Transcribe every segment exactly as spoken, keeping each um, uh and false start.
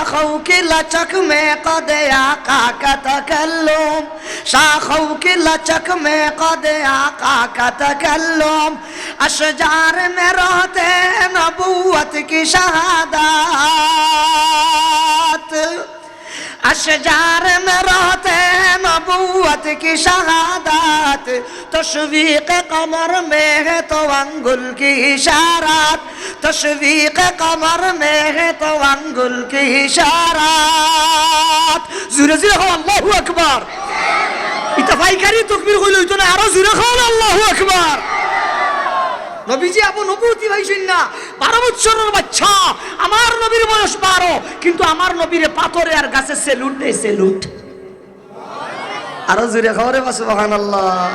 شاخوں کی لچک میں قد آقا کا تکلم، شاخوں کی لچک میں قد آقا کا تکلم، اشجار میں رہتے ہیں نبوت کی شہادات، اشجار میں رہتے ہیں نبوت کی شہادات، تشویق قمر میں ہے تو انگل کی اشارات، تشویق قمر میں ہے تو انگل کی اشارات۔ জোরে জোরে কও আল্লাহু আকবার। ইতা পাইকারি তকবীর কইলে অইতো না, আরো জোরে কও আল্লাহু আকবার। নবীজি আবু নবুয়তি পাইছইন না, বারো বৎসরর বাচ্চা, আমার নবীর বয়স বারো, কিন্তু আমার নবীরে পাথরে আর গাছে salute দেয়, salute। আরো জোরে কও রে বা সুবহানাল্লাহ।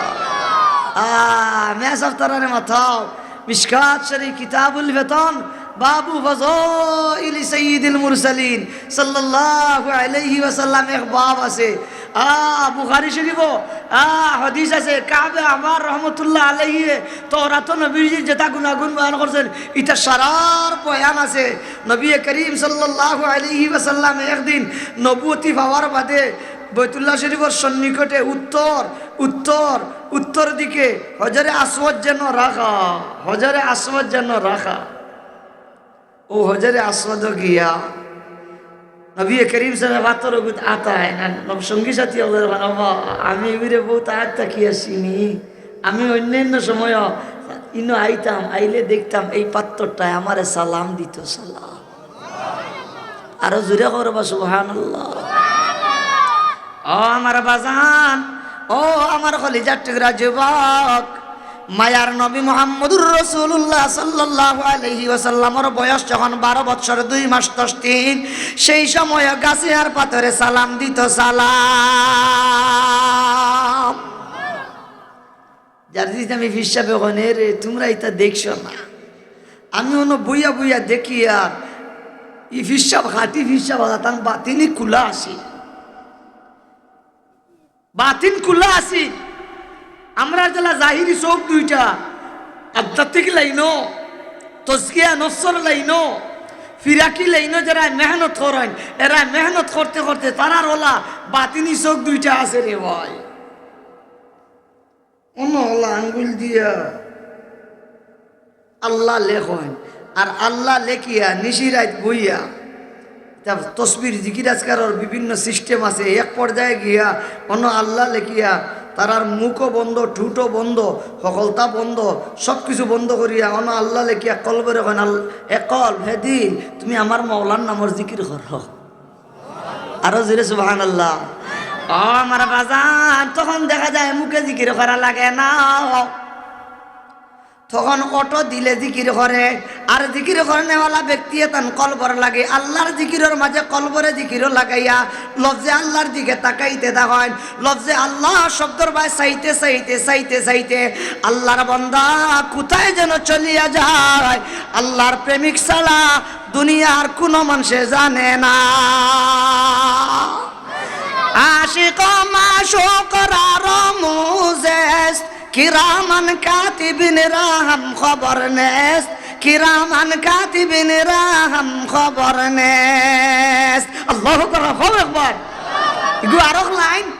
আ, মেসাব তারারে মাথাও। মিশকাত শরীফ কিতাবুল ফিতন, বাবু ফাজাইলি সাইয়্যিদিল মুরসালিন সাল্লাল্লাহু আলাইহি ওয়াসাল্লাম এক বাব আছে। আ, বুখারী শরীফো, আ, হাদিস আছে, কাবে আহবার রহমতুল্লাহ আলাইহি তওরাতো নবীজির যেটা গুণাগুণ বয়ান করছেন, ইটা সারার বয়ান আছে। নবী করিম সাল্লাল্লাহু আলাইহি ওয়াসাল্লাম একদিন নবুয়তি পাওয়ার বাদে বৈতুল্লাহ শরীফর সন্নিকটে উত্তর, উত্তর, উত্তর দিকে হজরে আসওয়াদ যেন রাখা, হজরে আসওয়াদ যেন রাখা। ও হজরে আসওয়াদো গিয়া নবী করিম সাল্লাল্লাহু আলাইহি ওয়াসাল্লাম পাথর গুত আতায় না, নব-, সঙ্গী সাথী অকলে কইন, "বাবা, আমি ইগুরে বউত আগ থাকি চিনি, আমি অন্যান্য সময় ইনো আইতাম, আইলে দেখতাম এই পাথরটায় আমারে সালাম দিত, সালাম।" আরো জোরে কও রে বা সুবহানাল্লাহ। ও আমার বাজান, ও আমার কলিজার টুকরা যুবক, মায়ার নবী মুহাম্মদুর রাসূলুল্লাহ সাল্লাল্লাহু আলাইহি ওয়াসাল্লামর বয়স যখন বারো বৎসর দুই মাস দশ দিন, সেই সময় গাছে আর পাথরে সালাম দিত, সালাম। যার দিন আমি ফিরসাবে কইন, "রে, তোমরা ইতা দেখছো না?" আমি অনো বইয়া বইয়া দেখি আর ই ফিরসাব, খাঁটি ফিরসাব, তান বাতিনি খুলা আছে, বাতিন খুলা আছে। আমরার যেলা জাহিরি চউখ দুইটা, আধ্যাত্মিক লাইনো, তজকিয়া নফসর লাইনো, ফিরাকি লাইনো যেরা মেহনত করইন, এরা মেহনত করতে করতে তারার অলা বাতিনি চউখ দুইটা আছে রে ভাই। অনো অলা আঙ্গুল দিয়া আল্লাহ লেখইন, আর আল্লাহ লেখিয়া নিশি রাইত বইয়া, তা তসবির জিকির আজকারর বিভিন্ন system আছে। এক পর্যায়ে গিয়া অনো আল্লাহ লেখিয়া তারার মুখও বন্ধ, ঠুটও বন্ধ, হকলতা বন্ধ, সব কিছু বন্ধ করিয়া অনো আল্লাহ লেখিয়া কলবরে কইন, আল-, "এ কলব, হে দিল, তুমি আমার মওলার নামর জিকির করো।" আরো জোরে সুবহানাল্লাহ। ও আমার বাজান, তখন দেখা যায় মুখে জিকির করা লাগে না, তখন অটো দিলে জিকির করে। আর জিকির করনেওয়ালা ব্যক্তি এতান কলবর লাগি আল্লাহর জিকিরর মাঝে কলবরে জিকিরও লাগাইয়া লফজে আল্লাহর দিকে তাকাইতে দেখইন। লফজে আল্লাহ শব্দর বায় চাইতে চাইতে চাইতে চাইতে আল্লাহর বান্দা কোথায় যেন চলিয়া যায়। আল্লাহর প্রেমিক ছাড়া দুনিয়ার কোনো মানুষে জানে না। আশিক ও মাশুক রা রমুজেস্ত, কিরামান কাতিবিন রা হাম খবর নেস্ত, কিরামান কাতিবিন রা হাম খবর নেস্ত। আল্লাহু আকবার, আল্লাহু আকবার। ইগু আরক লাইন।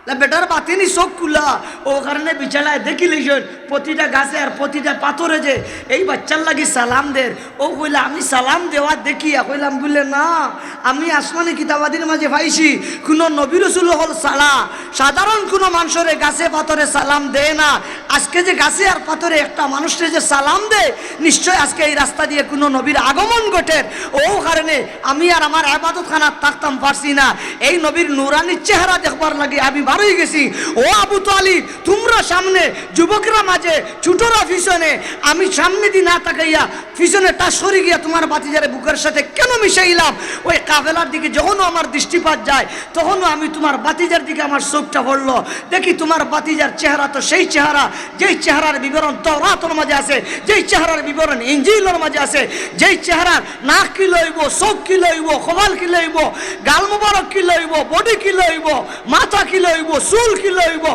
না, বেটার বাতিনি চউখ খুলা, অউ কারণে বিচালায় দেখিলাইছইন, প্রতিটা গাছে আর প্রতিটা পাথরে যে এই বাচ্চার লাগি সালাম দের। অউ কইলা, "আমি সালাম দেওয়া দেখিয়া কইলাম বুলে না, আমি আসমানি কিতাবাদির মাঝে পাইছি, কুনু নবী রসুল অকল ছাড়া সাধারণ কুনু মানষরে গাছে পাথরে সালাম দেয় না। আজকে যে গাছে আর পাথরে একটা মানুষরে যে সালাম দেয়, নিশ্চয় আজকে এই রাস্তা দিয়া কুনু নবীর আগমন ঘটের।" অউ কারণে আমি আর আমার ইবাদতখানাত থাকতাম পারছি না, এই নবীর নুরানি চেহারা দেখবার লাগি আমি বারই গেছি। ও আবু তালিব, তুমরা সামনে, যুবকরা মাঝে, ছোটরা পিছনে, আমি সামনেদি না তাকাইয়া পিছনে টাস করি গিয়া তুমার ভাতিজারে বুকের সাথে কেন মিশাইলাম? ওই কাফেলার দিকে যখনও আমার দৃষ্টিপাত যায়, তখনও আমি তুমার ভাতিজার দিকে আমার চোখটা পড়লো, দেখি তুমার ভাতিজার চেহারা তো সেই চেহারা, যেই চেহারার বিবরণ তওরাতর মাঝে আছে, যেই চেহারার বিবরণ ইঞ্জিলর মাঝে আছে, যেই চেহারার নাক কিলা অইবো, চোখ কিলা অইবো, কপাল কিলা অইবো, গাল মুবারক কিলা অইবো, বডি কিলা অইবো, মাথা কিলা অইবো, অইবো, চুল কিলা অইবো,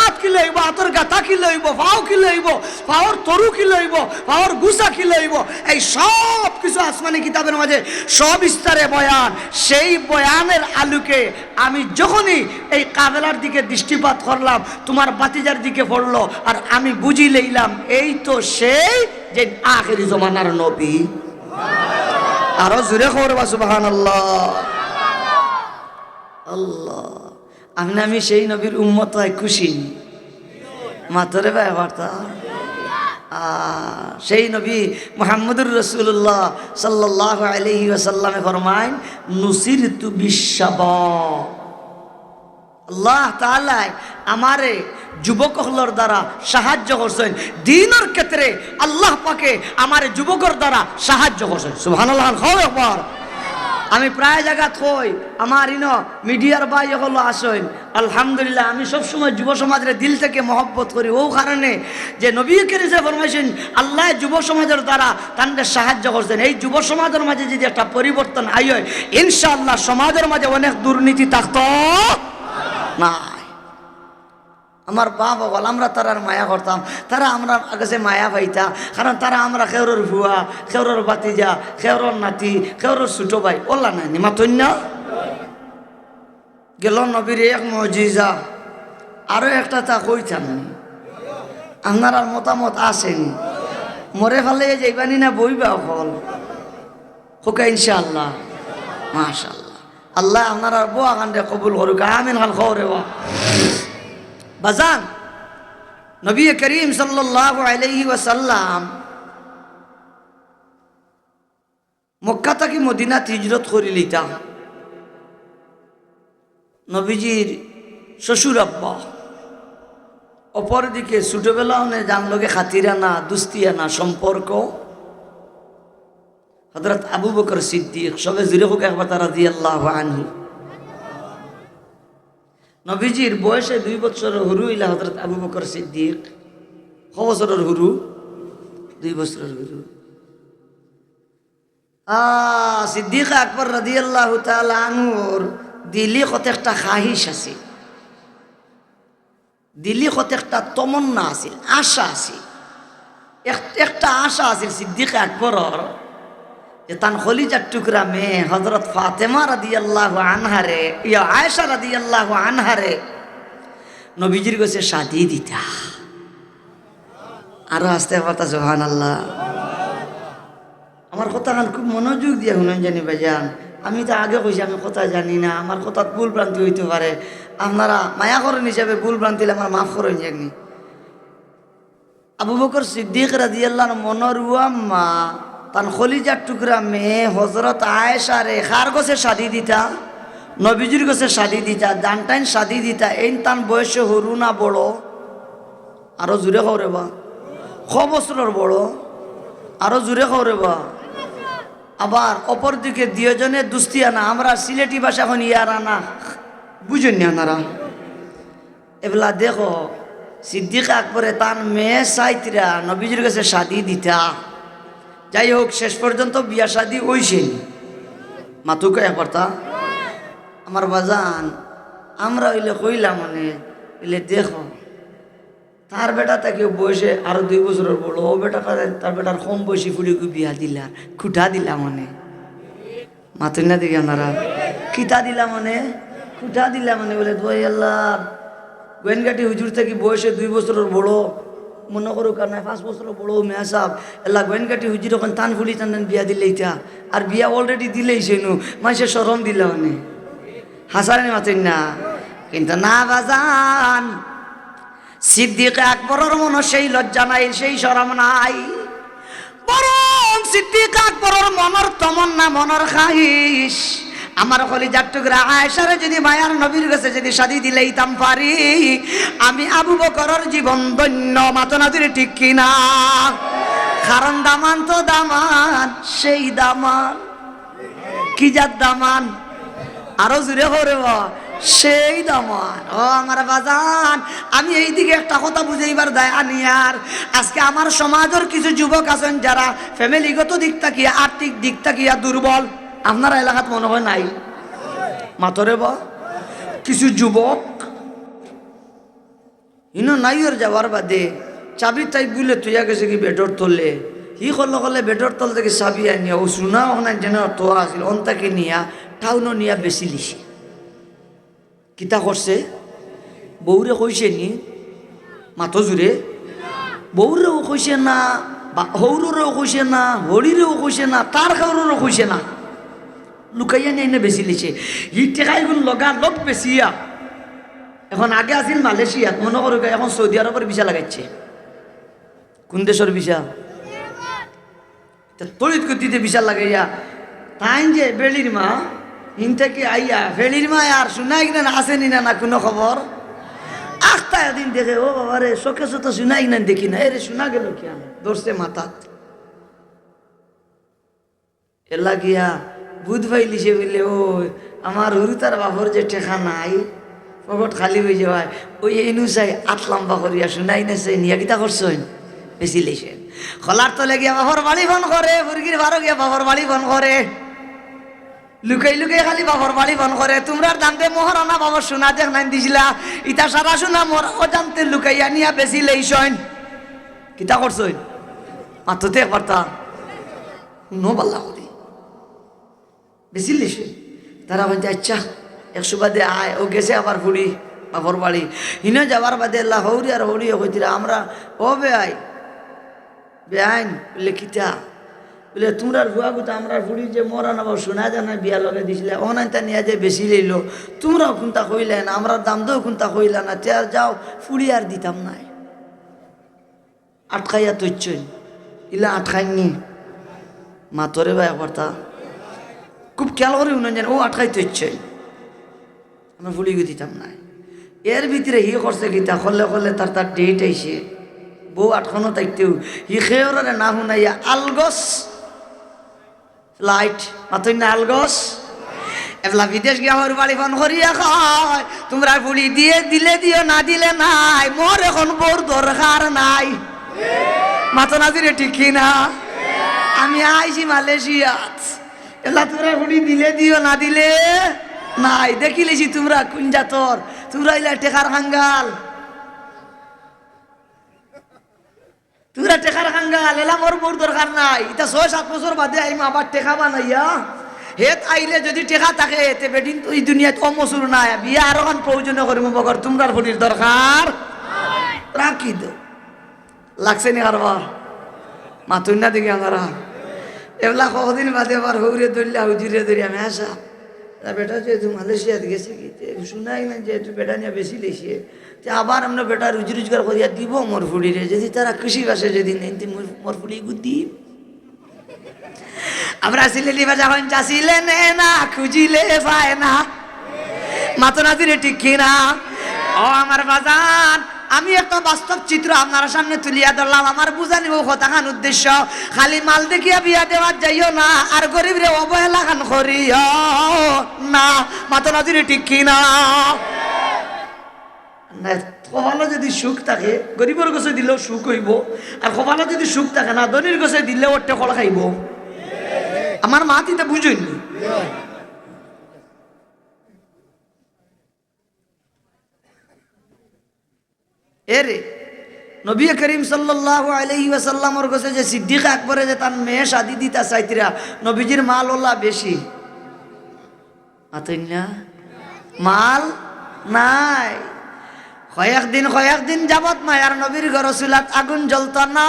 আত কিলা অইবো, আতর গাতা কিলা অইবো, পাও কিলা অইবো, পাওর তরু কিলা অইবো, পাওর গুছা কিলা অইবো, এই সব কিছু আসমানি কিতাবর মাঝে সবিস্তারে বয়ান। সেই বয়ানর আলোকে আমি যখনই এই কাফেলার দিকে দৃষ্টিপাত করলাম, তুমার ভাতিজার দিকে পড়লো, আর আমি বুঝি লইলাম, এই তো সেই যে আখেরি জমানার নবী। আরো জোরে কও রে বা, সুবহানাল্লাহ। আল্লাহ, আমি না, আমি সেই নবীর উম্মত অওয়ায় খুশি নি? মাতরে ভাই বার্তা। আ, সেই নবী মুহাম্মদুর রাসূলুল্লাহ সাল্লাল্লাহু আলাইহি ওয়াসাল্লামে ফরমাইন, "নুসিরতু বিশ-শাবাব।" আল্লাহ তাআলায় আমারে যুবক অকলর দ্বারা সাহায্য করছইন, দ্বীনর ক্ষেত্রে আল্লাহ পাকে আমারে যুবকর দ্বারা সাহায্য করছইন। সুবহানাল্লাহ, কও একবার। আমি প্রায় জাগাত কই, আমার ইনো মিডিয়ার ভাই অকল আছইন, আলহামদুলিল্লাহ, আমি সবসময় যুব সমাজরে দিল থাকি মহব্বত করি। অউ কারণে যে নবী করিমে ফরমাইছইন, আল্লায় যুব সমাজর দ্বারা তানরে সাহায্য করছইন। এই যুব সমাজর মাঝে যদি একটা পরিবর্তন আয়, ইনশাআল্লাহ সমাজর মাঝে অনেক দুর্নীতি থাকতো নায়। আমার বাপ অকল, আমরা তারার মায়া করতাম, তারা আমরার গেছে মায়া পাইতা, কারণ তারা আমরা কেউরর ফুয়া, কেউরর ভাতিজা, কেউরর নাতি, কেউরর ছোট ভাই, অলা নায় নি, মাতইন না? গেল নবীর এক মুজিজা, আরো একটা তা কইতাম নি। আপনারার মতামত আছে নি? মরে ফালাইয়া যাইবা নি না বইবা অকল? কউক্কা ইনশাআল্লাহ। মাশাআল্লাহ। আল্লায় আপনারার বয়ান খানরে কবুল করুক। আমিন খান কও রে বা। বাজান, নবী করিম সাল্লাল্লাহু আলাইহি ওয়াসাল্লাম মক্কা থাকি মদিনাত হিজরত করিলিতা। নবীজির শ্বশুর আব্বা, অপরদিকে ছোটবেলা অনে যান লগে খাতিরানা, দুস্তিয়ানা সম্পর্ক। হযরত আবু বকর সিদ্দিক, সবে জোরে কউক্কা একবার তা রাদিয়াল্লাহু আনহু। নবীজির বয়সে দুই বছরর হুরু অইলা হযরত আবু বকর সিদ্দিক। ক বছরর হুরু? দুই বছরর হুরু। আ, সিদ্দিক আকবর রাদিয়াল্লাহু তাআলা আনহুর দিলি কত একটা খাহিশ আছিল, দিলি কত একটা তমন্না আছিল, আশা আছিল। এক-, একটা আশা আছিল সিদ্দিক আকবরর, যে তান কলিজার টুকরা মেয়ে হযরত ফাতেমা রাদিয়াল্লাহু আনহারে, ইয়া, আয়েশা রাদিয়াল্লাহু আনহারে নবীজির গেছে শাদি দিতা। আরো আস্তে পাতা, সুবহানাল্লাহ। আমার কথা খান খুব মনোযোগ দিয়া হুনইন জানি ভাইজান। আমি তো আগে কইছি আমি কথা জানি না, আমার কথাত ভুল ভ্রান্তি অইতো পারে। আপনারা মায়া করইন হিসাবে ভুল ভ্রান্তি অইলে আমারে মাফ করইন জানি। আবু বকর সিদ্দিক রাদিয়াল্লাহু আনহুর মনর উয়াম্মা তান কলিজার টুকরা মেয়ে হযরত আয়েশারে কার গেছে শাদি দিতা? নবীজির গেছে শাদি দিতা। জানতাইন শাদি দিতা, এইন তান বয়সে হুরু না বড়? আরো জোরে কও রে বা। ক বছরর বড়? আরো জোরে কও রে বা। আবার অপরদিকে দুইওজনে দুস্তিয়ানা, আমরা সিলেটি ভাষা কইন ইয়ারানা, বুঝইন নি আপনারা? এবলা দেখো, সিদ্দিক আকবরে তান মেয়ে চাইতরা নবীজির গেছে শাদি দিতা। যাই হোক, শেষ পর্যন্ত বিয়া শাদি অইছে নি? মাতুক্কা একবার তা। আমার বাজান, আমরা অইলে কইলাম অনে, অইলে দেখো, তার বেটা থাকিও বয়সে আরো দুই বছরর বড়, অউ বেটা তার, তার বেটার কম বয়সী ফুড়িগু বিয়া দিলা, খুটা দিলা মানে। মাতইন না দেখি আপনারা। কিতা দিলা মানে? খুটা দিলা মানে বলে, "দোয়াই আল্লাহ, গোয়েনকাটি হুজুর থাকি বয়সে দুই বছরর বড়, মনো করো কার নাই, পাঁচ বছরর বড় মেয়া সাব, আল্লাহ গোয়েনকাটি হুজুর অখন তান ফুড়ি তান বিয়া দিলাইতা, আর বিয়া already দিলাইছে নু, মানষে শরম দিলা মানে।" হাছা নি মাতইন না? কিন্তু না বাজান, সিদ্দিক আকবরর মনো সেই লজ্জা নাই, সেই শরম নাই, বরং সিদ্দিক আকবরর মনর তমন্না, মনর খাহিশ, আমার কলিজার টুকরা আয়েশারে যদি মায়ার নবীর গেছে যদি শাদি দিলাইতাম পারি, আমি আবু বকরর জীবন ধন্য। মাতো না জোরে, ঠিক কি না? কারণ দামান তো দামান, সেই দামান। কি জাত দামান? আরো জোরে কও রে বা, সেই দামান। ও আমার বাজান, আমি এইদিকে একটা কথা বুঝাইবার দায় আনিয়ার। আজকে আমার সমাজর কিছু যুবক আছইন যারা family গত দিক থাকিয়া, আর্থিক দিক থাকিয়া দুর্বল। আপনারা এলাকাত মনো অয় নাই? মাতো রে বা। কিছু যুবক ইনো নাইওর যাওয়ার বাদে চাবি তাই বুলে থইয়া গেছে কি বেডর তলে। হি কলে কলে বেডর তল থাকি চাবি আনিয়া অউ সোনা অখান যেন থওয়া আছিল, অন থাকি নিয়া টাউনো নিয়া বেচিলিছে। কিতা করছে? বউরে কইছে নি? মাতো জুরে। বউরেও কইছে না, বা-, হউররেও কইছে না, হড়িরেও কইছে না, তার কাউররেও কইছে না। লুকাইয়া নিয়া ইনো বেচিলিছে। হি টেকাইগুন লগালগ বেচিয়া। এখন আগে আছিল মালয়েশিয়াত, মনো করো এখন সৌদি আরবর ভিসা লাগাইছে। কুন দেশর ভিসা? তে তড়িৎ গতিতে ভিসা লাগাইয়া তাইন যে বেলির মা, হিন থাকি আইয়া, বেলির মা আর সোনা ইগনান আছে নি না, না কুনু খবর? আখতা একদিন দেখে, "ও বাবা রে, শোকেসো তো সোনা ইগনান দেখি না, এরে সোনা গেল কিয়ানো?" ধরছে মাথাত। এলা গিয়া বুধ পাইলিছে বুলে, "ও, আমার হুরুতার বাপর যে টেকা নাই, পকেট খালি অই যাওয়ায়, অউ ইনো চাই আত লাম্বা করিয়া সোনা ইনো চাই নিয়া কিতা করছইন?" বেচিলিছে। খলার তলে গিয়া বাপর বাড়ি ফোন করে, ফুরগির বারো গিয়া বাপর বাড়ি ফোন করে। লুকাই লুকাই খালি বাপর বাড়ি ফোন করে, "তুমরার দান্তে মহারানা বাবার সোনা দেখনাইন দিছিলা, ইতা সারা সোনা মোর অজান্তে লুকাইয়া নিয়া বেচিলাইছইন।" কিতা করছইন? মাতো তে একবারতা। হুনো বালা করি। বেচিলিছে। তারা কইন, "আচ্ছা, এক সুবাদে আয়।" অউ গেছে আবার ফুড়ি বাপর বাড়ি। হিনো যাওয়ার বাদে এলা হউরি আর হউরিয়ে কইতরা, "আমরা, ও বেয়াই, বেআইন," বুলে, "কিতা?" বুলে, "তুমরার ফুয়াগুতা আমরার ফুড়ির যে মরা না বাবা সোনা জানা বিয়া লগে দিছিলা, অনাইনতা নিয়া যে বেচিলাইলো, তুমরাও কুনতা কইলা না, আমরার দামদেও কুনতা কইলা না, তে আর যাও, ফুড়ি আর দিতাম নায়।" আটকাইয়া থইছইন। ইলা আটকাইননি? মাতরে বা একবারতা। খুব খেয়াল করি হুনইন যেন, অউ আটকাই থইছইন। আমরা ফুড়িগু দিতাম নায়। এর ভিতরে হি করছে কিতা, কলে কলে তার, তার date আইছে। বউ আটকানো থাকতেউ হি খেউররে না হুনাইয়া আলগস flight, মাতইন না আলগস। এবলা বিদেশ গিয়া হউর বাড়ি ফোন করিয়া কয়, "তুমরার ফুড়ি দিয়ে দিলে দিও, না দিলে নাই, মোর এখন বউর দরকার নাই।" মাতো না জুরে, ঠিক কি না? "আমি আইছি মালয়েশিয়াত, এবলা তুমরার ফুড়ি দিলে দিও, না দিলে নাই।" দেখিলিছি তুমরা কুন জাতর, তুমরা ইলা টেকার কাঙ্গাল। তুমরা টেকার কাঙ্গাল, এলা মোর বউর দরকার নাই। ইতা ছয় সাত বছর বাদে আইমু আবার টেকা বানাইয়া। হেত আইলে যুদি টেকা থাকে, তে বেটিন তো ই দুনিয়াত অমসুর নাই। বিয়া আরোখান প্রয়োজনে করিমু, মগর তুমরার ফুড়ির দরকার রাখি দেও। লাগছে নি কারবা? মাতইন না দেখি আপনারা। এবলা কতদিন বাদে আবার হউরে ধরলা, হুজুরে ধরিয়া, "মেসাব, তা বেটা যেহেতু মালয়েশিয়াত গেছে কি, তে সোনা ইগনান যেহেতু বেটা নিয়া বেচিলাইছে, তে আবার আমরা বেটা রুজি রোজগার করিয়া দিবো মোর ফুড়িরে, যুদি তারা খুশি বাসে যুদি নেইন, তে মোর, মোর ফুড়িগু দিবো।" আমরা সিলেটি ভাষা কইন, "চাচিলে নেয় না, খুঁজিলে পায় না।" মাতো না জুরে, ঠিক কি না? ও আমার বাজান, আমি একটা বাস্তব চিত্র আপনারার সামনে তুলিয়া ধরলাম। আমার বুঝানির কথাখান উদ্দেশ্য, খালি মাল দেখিয়া বিয়া দেওয়াত যাইও না, আর গরিবরে অবহেলাখান করিও না। মাতো না জুরে, ঠিক কি না? না, কপালো যুদি সুখ থাকে, গরিবর গেছে দিলেও সুখ অইবো, আর কপালো যুদি সুখ থাকে না, ধনীর গেছে দিলেও অট্টে কল খাইবো। আমার মাত ইতা বুঝইননি? এরে, নবী করিম সাল্লাল্লাহু আলাইহি ওয়াসাল্লামর গেছে যে সিদ্দিক আকবরে যে তান মেয়ে শাদি দিতা চাইতরা, নবীজির মাল অলা বেশি। মাতইন না? মাল নাই। কয়েকদিন, কয়েকদিন যাবত মায়ার নবীর ঘরো চুলাত আগুন জ্বলতো না।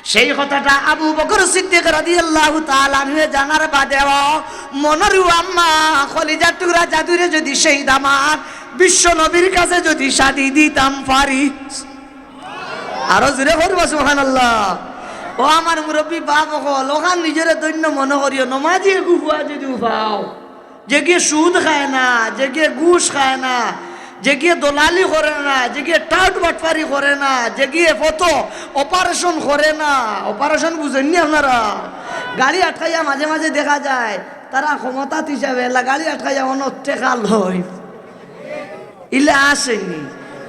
সেই কথাটা আবু বকর সিদ্দিক রাদিয়াল্লাহু তাআলা আনহুয়ে জানার বাদেও মনর আম্মা, কলিজার টুকরা জাদুরে যুদি সেই দামান বিশ্ব নবীর কাছে যুদি শাদি দিতাম পারি। আরো জুরে কইবা সুবহানাল্লাহ। ও আমার মুরব্বি বাপ অকল, অখান নিজরে ধন্য মনো করিও, নমাজি এগু ফুয়া যুদি পাও, যেগিয়ে সুদ খায় না, যেগিয়ে ঘুষ খায় না, যেগিয়ে দলালি করে না, যেগিয়ে টাউট বাটপারি করে না, যেগিয়ে ফটো operation করে না, operation বুঝইননি আপনারা? গাড়ি আটকাইয়া মাঝে মাঝে দেখা যায়, তারা ক্ষমতাত হিসাবে এলা গাড়ি আটকাইয়া অনো টেকা লয়। ইলা আছেনি?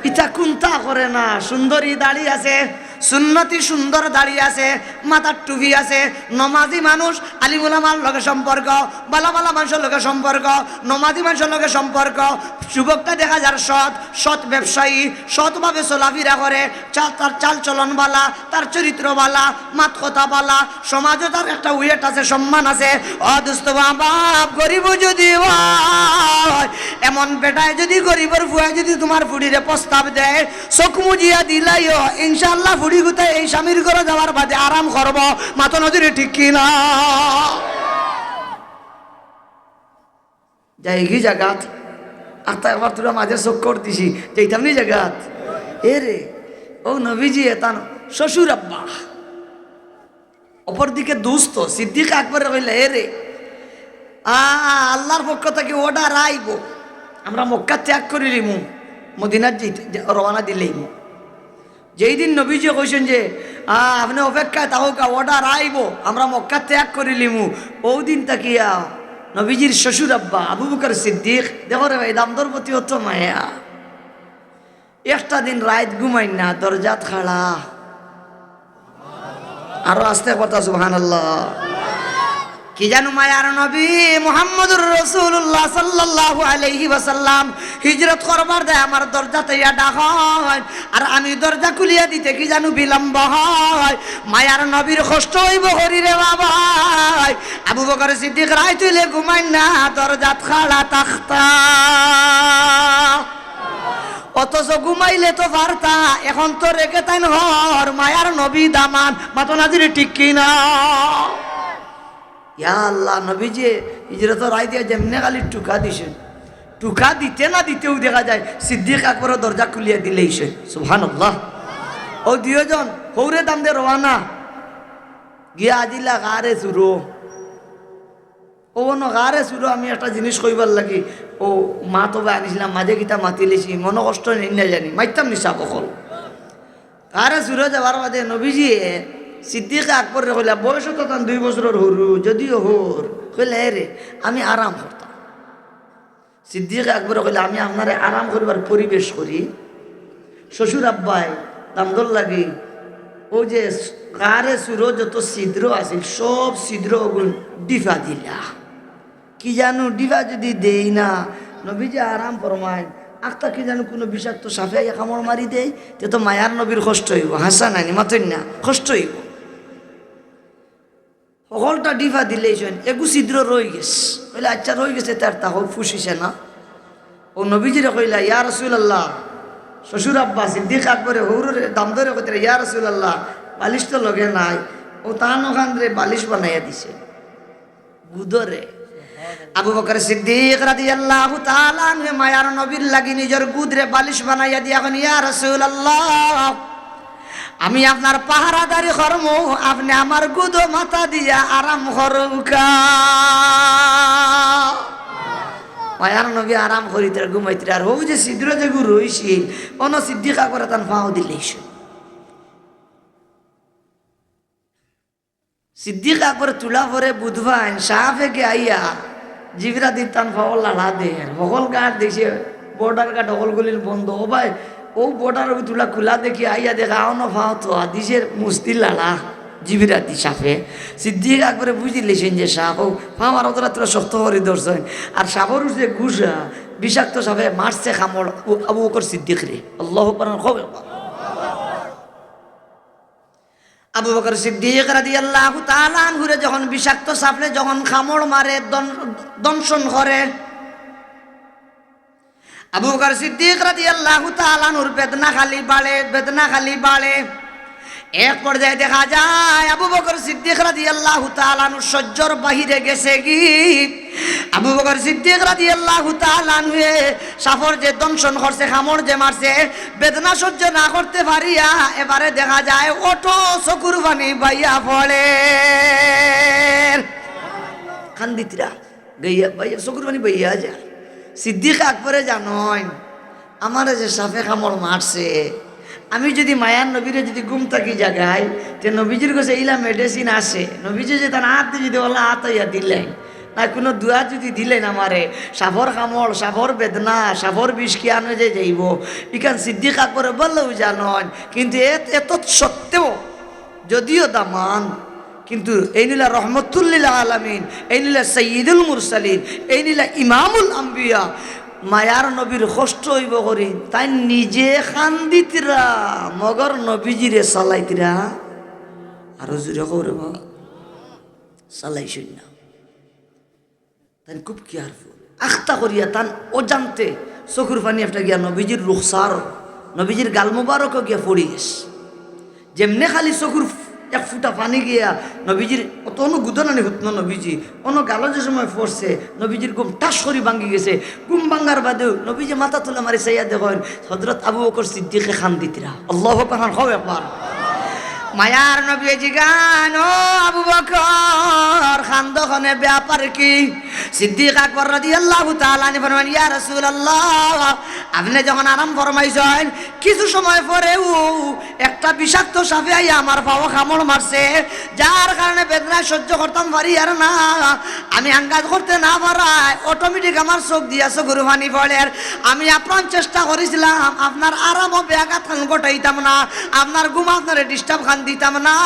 ইতা কুন্তা করে না, সুন্দরী দাড়ি আছে, সুন্নতি সুন্দর দাড়ি আছে, মাথার টুপি আছে, নমাজি মানুষ, আলিম উলামার লগে সম্পর্ক, বালা বালা মানষর লগে সম্পর্ক, নমাজি মানষর লগে সম্পর্ক। যুবকটা দেখা যার সৎ, সৎ ব্যবসায়ী, সৎভাবে চলাফিরা করে, চা-, তার চাল চলন বালা, তার চরিত্র বালা, মাত কথা বালা, সমাজও তার একটা weight আছে, সম্মান আছে। ও দোস্ত বাবা, গরিবও যদি হয়, এমন বেটায় যদি, গরিবর ফুয়ায় যদি তুমার ফুড়িরে প্রস্তাব দেয়, চোখ মুজিয়া দিলাইও, ইনশাআল্লাহ ফুড়ি গুতায় এই স্বামীর ঘরো যাওয়ার বাদে আরাম করবো। মাতো না জোরে, ঠিক কি না? যাইগি জাগাত? আত্তা একবার তুরা মাঝে চক্কর দিছি, যাইতাম নি জাগাত? এ রে, ও নবীজি, এ তান শ্বশুর আব্বা। অপরদিকে দুস্ত সিদ্দিক আকবরে কইলা, "এ রে, আ, আল্লাহর পক্ষ থাকি order আইবো, আমরা মক্কা ত্যাগ করিলিমু, মদিনাত যাইতে, যা-, রওয়ানা দিলাইমু।" যেই দিন নবীজি কইছইন যে, "আ, আপনে অপেক্ষায় থাকউক্কা, order আইবো, আমরা মক্কা ত্যাগ করিলিমু।" অউ দিন থাকিয়া নবীজির শ্বশুর আব্বা আবু বকর সিদ্দিক, দেখো রে ভাই, দামদর প্রতি অত মায়া। একটা দিন রাইত ঘুমাইন না, দরজাত খাড়া। আরো আস্তে কথা, সুবহানাল্লাহ। কি জানু মায়ার নবী মুহাম্মদুর রাসূলুল্লাহ সাল্লাল্লাহু আলাইহি ওয়াসাল্লাম হিজরত করবার দায় আমার দরজাত আইয়া ডাক অয়, আর আমি দরজা খুলিয়া দিতে কি জানু বিলম্ব হয়। মায়ার নবীর কষ্ট অইবো করি রে বাবাই। আবু বকর সিদ্দিক রাইত অইলে ঘুমাইন না, দরজাত খাড়া থাকতা। অথচ ঘুমাইলে তো পারতা, এখন তো রেখে তাইন হর মায়ার নবী দামান, মাতো না জোরে, ঠিক কি না? ইয়া আল্লাহ, নবীজি হিজরতর রাইত দিয়া যেমনে খালি টুকা দিছইন, টুকা দিতে না দিতেউ দেখা যায় সিদ্দিক আকবরর দরজা খুলিয়া দিলাইছইন। সুবহানাল্লাহ। অউ দুইজন হউরে দামদে রওয়ানা, গিয়া আজিলা গারে সুরো। অউ অনো গারে সুরো আমি একটা জিনিস কইবার লাগি, অউ মাত অবায় আনিছলাম, মাঝে কিতা মাতিলিছি, মনো কষ্ট নেইন না জানি, মাতিতাম নি সাব অকল। গারে সুরো যাওয়ার বাদে নবীজিয়ে সিদ্দিকে আকবররে কইলা, বয়সও তো তান দুই বছরর হুরু, যদিও হুর, কইলা, "এ রে, আমি আরাম করতাম।" সিদ্দিকে আকবরে কইলা, "আমি আপনারে আরাম করিবার পরিবেশ করি।" শ্বশুর আব্বায় দামদর লাগি অউ যে গারে সুরো যত ছিদ্র আছিল, সব ছিদ্র অগুন ডিফা দিলা। কি জানু, ডিফা যদি দেই না, নবীজি আরাম ফরমাইন, আখতা কি জানু কুনু বিষাক্ত সাপে আইয়া কামড় মারি দেয়, তে তো মায়ার নবীর কষ্ট অইবো। হাছা নানি, মাতইন না, কষ্ট অইবো। হকলটা ডিফা দিলাইছইন, এগু ছিদ্র রইগেছে। কইলা, "আচ্ছা, রইগেছে, তার তা হোক, ফুসিছে না।" অউ নবীজিরে কইলা, "ইয়া রাসূলুল্লাহ।" শ্বশুর আব্বা সিদ্দিক আকবরে হউররে দামদরে কইতরা, "ইয়া রাসূলুল্লাহ, বালিশ তো লগে নাই।" অউ তান অখানরে বালিশ বানাইয়া দিছে। গুদরে। আবু বকর সিদ্দিক রাদিয়াল্লাহু তাআলা আনহু মায়ার নবীর লাগি নিজর গুদরে বালিশ বানাইয়া দিয়া কইন, "ইয়া রাসূলুল্লাহ, আমি আপনার পাহারাদারি করমু, আপনে আমার গুদো মাথা দিয়া আরাম করউক্কা।" মায়ার নবী আরাম করিতরা, ঘুমাইতরা, আর হউ যে ছিদ্র যেগু রইছিল, অনো সিদ্দিক আকবরে তান পাও দিলাইছইন। সিদ্দিক আকবরে তুলা পরে বুধবাইন সাফে গে আইয়া জিবরা দি তান পাও লাড়া দের। হকল গার্ড দেখছে, বর্ডার গার্ড হকলগুলির বন্ধ। ও ভাই, অউ বর্ডার তুলা খুলা দেখি আইয়া দেখা অনো পাও তো আদিসের মুস্তি লাড়া জিবরা দি সাফে। সিদ্দিক আকবরে বুঝিলাইছইন যে সাফ, অউ পাও আর অতটা তুলা শক্ত করি ধরছইন। আর সাফর উঠছে গুসা, বিষাক্ত সাফে মারছে কামড় আবু, আবু বকর সিদ্দিকরে। আল্লাহু আকবার, খুব আবু বকর সিদ্দিক রাদিয়াল্লাহু তাআলা আনহুরে যখন বিষাক্ত সাপে যখন কামড় মারে, দন-, দংশন করে, আবু বকর সিদ্দিক রাদিয়াল্লাহু তাআলা আনহুর বেদনা খালি বাড়ে, বেদনা খালি বাড়ে। এক পর্যায়ে দেখা যায় আবু বকর সিদ্দিক রাদিয়াল্লাহু তাআলা আনহু সহ্যর বাহিরে গেছেগি। আবু বকর সিদ্দিক রাদিয়াল্লাহু তাআলা আনহুয়ে সাফর যে দংশন করছে, কামড় যে মারছে, বেদনা সহ্য না করতে পারিয়া এবারে দেখা যায় অটো চকুর পানি বাইয়া পড়ের। কান্দিতরা, গাইয়া বাইয়া, চকুর পানি বাইয়া যায়। সিদ্দিক আকবরে জানইন, আমারে যে সাপে কামড় মারছে, আমি যদি মায়ার নবীরে যদি ঘুম থাকি জাগাই, তে নবীজির গেছে ইলা medicine আছে, নবীজি যে তান আত দি যদি অলা আতাইয়া দিলাইন, না কুনু দোয়া যদি দিলাইন আমারে, সাফর কামড়, সাফর বেদনা, সাফর বিষ কিয়ানো যে যাইবো, ইখান সিদ্দিক আকবরে ভালাউ জানইন। কিন্তু এত, এত সত্ত্বেও যদিও দামান, কিন্তু এইন অইলা রহমতুল্লিল আলামিন, এইন অইলা সাইয়্যিদুল মুরসালিন, এইন অইলা ইমামুল আম্বিয়া। মায়ার নবীর কষ্ট অইবো করি, তাইন নিজে কান্দিতরা, মগর নবীজিরে চালাইতরা। আরো জুরে কও রে বা, চালাইছইন না। তাইন খুব careful। আখতা করিয়া তান অজান্তে চকুর পানি একটা গিয়া নবীজির রুখসার, নবীজির গাল মুবারকো গিয়া পড়ি গেছে। যেমনে খালি চকুর এক ফুটা পানি গিয়া নবীজির অত অনু গুদনানি হুতনো নবীজি, অনো গালো যে সময় পড়ছে, নবীজির ঘুম ঠাস করি ভাঙ্গি গেছে। ঘুম ভাঙ্গার বাদেউ নবীজি মাথা তুলা মারি চাইয়া দেখইন, হযরত আবু বকর সিদ্দিকে কান্দিতরা। আল্লাহু আকবার, কও একবার। মায়ার নবীয়ে জিগাইন, "ও আবু বকর, কান্দো কেনে, ব্যাপার কি?" সিদ্দিক আকবর রাদিয়াল্লাহু তাআলা আনহু ফরমাইন, "ইয়া রাসূলুল্লাহ, আপনে যখন আরাম ফরমাইছইন, কিছু সময় পরেউ একটা বিষাক্ত সাপে আইয়া আমার পাও কামড় মারছে, যার কারণে বেদনায় সহ্য করতাম পারিয়ার না। আমি আন্দাজ করতে না পারায় automatic আমার চোখ দিয়া চকুর পানি পড়ের। আমি আপ্রাণ চেষ্টা করিছিলাম আপনার আরামো ব্যাঘাত খান ঘটাইতাম না, আপনার ঘুম আপনারে disturb খান দিতাম না।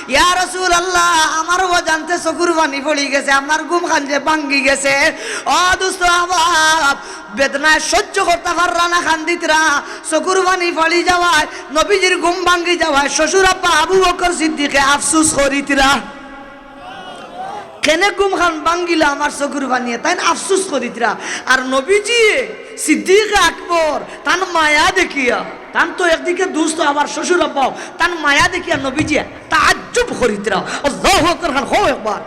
ইয়া রাসূলুল্লাহ, আমারও অজান্তে চকুর পানি পড়ি গেছে, আপনার ঘুম খান যে ভাঙ্গি গেছে।" ও দোস্ত আহবাব, বেদনায় সহ্য করতা পাররা না, কান্দিতরা, চকুর পানি পড়ি যাওয়ায়, নবীজির ঘুম ভাঙ্গি যাওয়ায়, শ্বশুর আব্বা আবু বকর সিদ্দিকে আফসুস করিতরা। কেনে ঘুম খান ভাঙ্গিলা আমার চকুর পানিয়ে, তাইন আফসুস করিতরা। আর নবীজিয়ে, সিদ্দিক আকবর, তান মায়া দেখিয়া, তান তো একদিকে দোস্ত আবার শ্বশুর আব্বাও, তান মায়া দেখিয়া নবীজিয়ে তাজ্জুব করিতরা। আল্লাহু আকবার খান, কও একবার।